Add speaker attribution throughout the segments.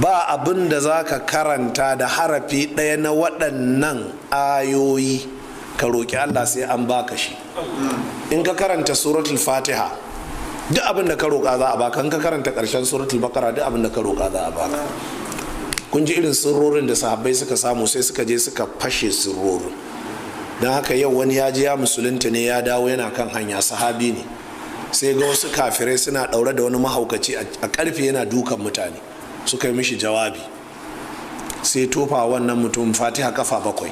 Speaker 1: Ba abin da za ka karanta da harafi ɗaya na waɗannan ayoyi ka roƙi Allah sai an baka shi. In ka karanta suratul Fatiha, duk abin da ka roƙa za a baka. In ka karanta ƙarshen suratul Bakara, duk abin da ka roƙa za a baka. Kun ji irin sirrorin da sahabbai suka samu, sai suka je suka fashe sirrorin. Don haka yau wani ya je ya musulunta ne, ya dawo yana kan hanya, sahabi ne, sai ga wasu kafirai suna ɗaure da wani mahaukaci a ƙarfe yana dukan mutane. Suka yi mishi jawabi, sai tofa wannan mutum Fatiha kafa 7.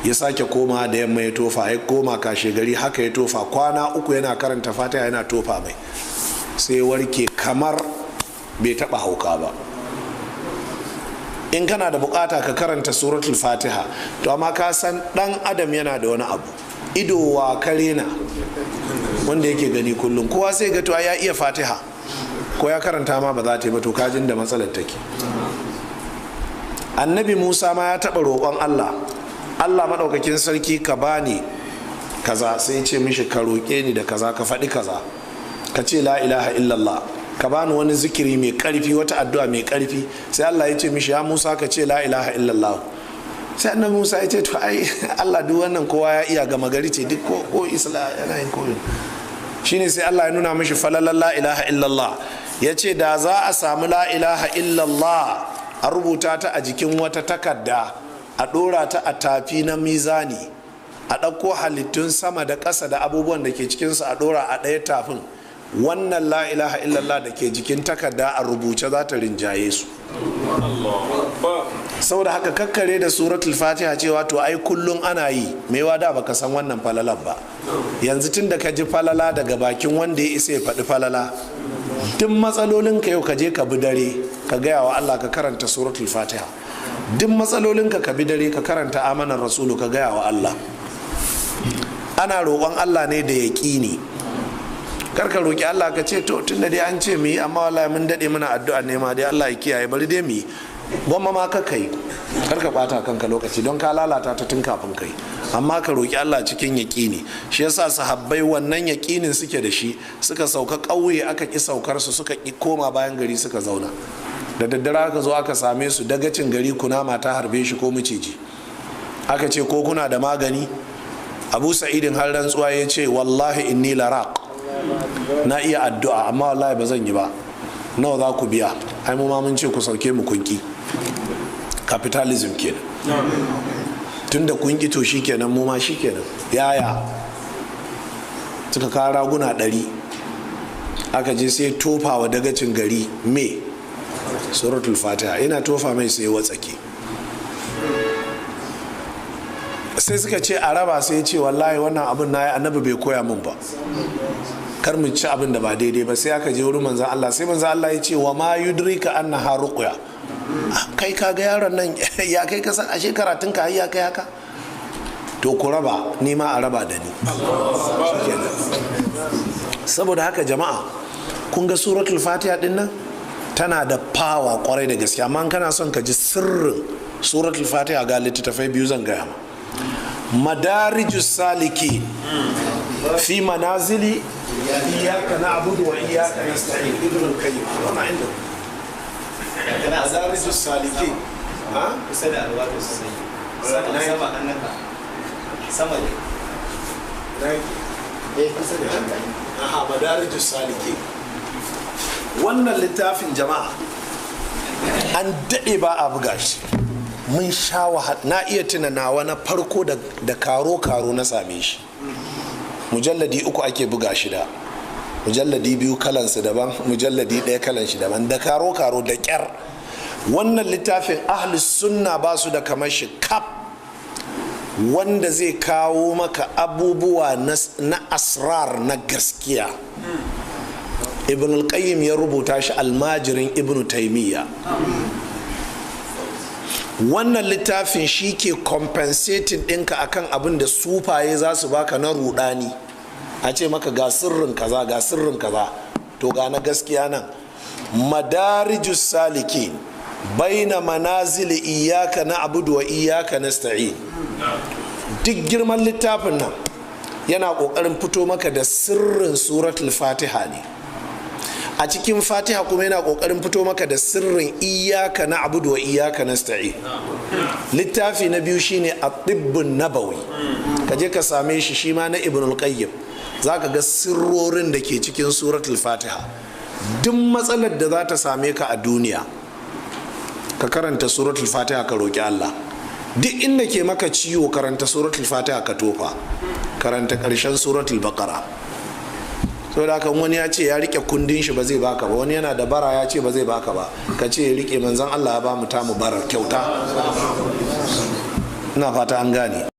Speaker 1: Ya sake koma da yamma ya tofa, ya koma kashe gari haka ya tofa. Kwana 3 yana karanta Fatiha yana tofa mai, sai warke kamar bai taba hauka ba. In kana da bukata ka karanta suratul Fatiha. To amma ka san dan adam yana da wani abu, ido wa karena wanda yake gani kullum, kowa sai ga to ya iya Fatiha, ko ya karanta ma ba za ta yi ba. To kajin da matsalar take. Annabi Musa ma ya taba roƙon Allah, Allah maɗaukakin sarki ka bani kaza, sai ce mishi ka roƙe ni da kaza, ka faɗi kaza, ka ce la ilaha illallah, ka bani wani zikiri mai ƙarfi, wata addu'a mai ƙarfi. Sai Allah ya ce mishi ya Musa, ka ce la ilaha illallah. Sai annabi Musa ya ce to ai Allah, duk wannan kowa ya iya, gama gari ce, duk ko isla yana yin koyo. Shine sai Allah ya nuna mishi falalan la ilaha illallah. Ya ce da za a samu la ilaha illallah a rubuta ta a jikin wata takarda, a ɗora ta a tafi na mizani, a ɗauko halittun sama da ƙasa da abubuwan da ke cikinsu a ɗora a ɗaya tafin, wannan la ilaha illallah da ke jikin takarda a rubuce za ta rinjaye su. Saboda haka kakkare da suratul Fatiha cewa to ai kullum ana yi, maiwa da baka san wannan falalan ba. Yanzu tun da ka ji falala daga bakin wanda ya isa ya faɗi falala, duk matsalolinka yau ka je ka bi dare ka gaya wa Allah, ka karanta suratul Fatiha. Duk matsalolinka ka bi dare ka karanta Amanar Rasulu, ka gaya wa Allah. Ana roƙon Allah ne da yaƙini. Karka roƙi Allah ka ce to tunda dai an ce mu yi, amma wallahi mun daɗe muna addu'a ne ma dai, Allah ya kiyaye, bari dai mu yi. Gwamma ma ka kai, karka bata kanka lokaci don ka lalata ta tun kafin kai. Amma ka roƙi Allah cikin yaƙini. Shi yasa sahabbai wannan yaƙinin suke da shi, suka sauka ƙauye aka ƙi saukar su, suka ƙi koma bayan gari suka zauna. Da daddare aka zo aka same su, dagacin gari kunama ta harbe shi ko miciji. Aka ce ko kuna da magani? Abu Sa'idin har rantsuwa ya ce wallahi inni laraq, na iya addu'a amma wallahi ba zan yi ba. Nawa za ku biya? Ai mu ma mun ce ku sauke mu kunki. Capitalism kenan. Tunda kunki to shikenan, mu ma shikenan. Yaya suka kawo raguna 100, aka je sai tofa wa dagacin gari me suratul Fatiha. Ina tofa mai sai watsake. Sai suka ce a raba, sai ce wallahi wannan abin na yi annabi bai koya min ba, kar mu ci abin da ba daidai ba. Sai aka je wurin manzon Allah, sai manzon Allah ya ce wa ma yudrika annaha ruqya. Kai ka ga yaron nan ya kai ka san ashe karatun ka ya kai haka, to ku raba, ni ma a raba da ni. Saboda haka jama'a, kun ga suratul Fatiha din nan tana da power kwarai da gaske. Amma kana son ka ji sirrin suratul Fatiha, ga littattafai biyu zan gaya ma. Madarijus Saliki fi manazili iyyaka na'budu wa iyyaka nasta'in, Ibn al-Qayyim. Wannan inda Madarijus Saliki ha
Speaker 2: kusa da alwatu sai sama annaka sama ne eh kusa da shi.
Speaker 1: Aha, Madarijus Saliki. Wannan littafin jama'a an daɗe ba a buga shi, mun sha wahala. Na iya tuna nawa na farko da karo-karo na same shi, mujalladi 3 ake buga shi, da mujalladi 2 kalansu daban, mujalladi 1 kalan shi daban, da karo-karo da kyar. Wannan littafin ahlus sunna ba su da kamar shi kaf, wanda zai kawo maka abubuwa na asrar na gaskiya. Ibn al-Qayyim ya rubuta shi, almajirin Ibn Taymiyyah. Wannan littafin shi ke compensating ɗinka akan abin da sufaye za su baka na rudani, a ce maka ga sirrin kaza, ga sirrin kaza, to ga na gaskiya nan. Madarijus Saliki baina manazili iyyaka na'budu wa iyyaka nasta'in. Duk girman littafin nan yana kokarin fito maka da sirrin suratul Fatiha ne. A cikin Fatiha kuma yana kokarin fito maka da sirrin iyyaka na'budu wa iyyaka nasta'in. Littafi na biyu shine At-Tibbun Nabawi. Ka je ka same shi, shi ma na Ibn al-Qayyim. Zaka ga sirrorin da ke cikin suratul Fatiha. Duk matsalar da za ta same ka a duniya, ka karanta suratul Fatiha ka roki Allah. Duk inda ke maka ciwo, karanta suratul Fatiha ka tofa. Karanta karshen suratul Baqara. Saboda haka, wani ya ce ya rike kundin shi ba zai baka ba, wani yana da bara ya ce ba zai baka ba, ka ce ya rike. Manzon Allah ya ba mu tamu barar kyauta. Ina fata an gane.